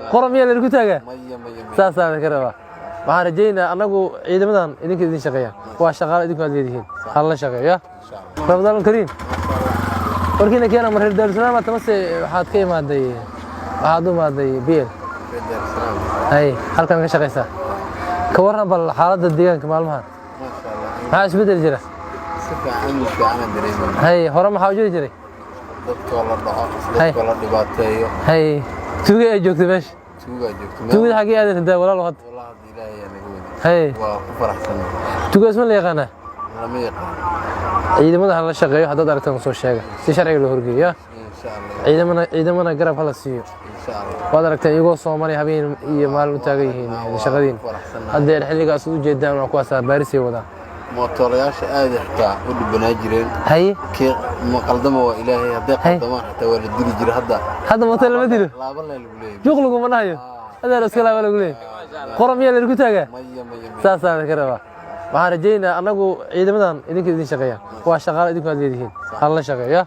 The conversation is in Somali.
Qora miyaa laydinku taagaa? Maya, maya, maya. Saasaa laydinka rabaa. Waxaan rajaynayaa annagu ciidamadan idinka idin shaqeeyaan, waa shaqaale idinku aad leedihiin, hala shaqeeyo ya. Insha Allah. Ramadaan kariim. Warkiina keena, ma reer Daarusalaam aad tamase waxaad ka imaaday, waxaad u imaaday BL? Reer Daarusalaam. Hay, halkan ka shaqaysaa. Ka warran bal xaaladda deegaanka maalmahan. Maasha Allah. Maxaa isbedel jira? Si fiican, amni fiican aan dareemayna. Hay, hore maxaa u jiri jiray? Dadkoo la dhaco, dadkoo la dhibaateeyo. Hay, tuuga ay joogtay meesha. Tuugaa joogto. Tuugada xaggee aadan daa, walaalo, hadda? Wallah, hadda Ilaahay ayaa naga wadi. Hay. Waa ku faraxsanahay. Tuuga isma la yaqaanaa? Lama yaqaan. Ciidamada hala shaqeeyo, haddaad aragtaan soo sheega si sharciga loo horgeeyo ya. Insha Allah. Ciidamana garab hala siiyo. Insha Allah. Waad aragteen iyagoo Soomaali habeen iyo maalin u taagan yihiin shaqadiin. Faraxsanahay. Haddeer xilligaas u jeedaan waa kuwaasaa baarisay wadaan. Mootoolayaasha aad xitaa u dhibanaa jireen. Haye. Kii ma qaldama waa Ilaahay, hadday Hay. qaldamaan xitaa waa la dili jiray hadda. Hadda mooto lama dilo. Laaban laa lagu leeyahay. Juuq laguma dhahayo, adeer, iska laaba lagu leeyahay. Qora miyaa laydinku taagaa? Maya, maya, maya. Saasaa laydinka rabaa. Waxaan rajaynayaa annagu ciidamadan idinka idin shaqeeyaan, waa shaqaale idinku aad leedihiin, hala shaqeeyo ya.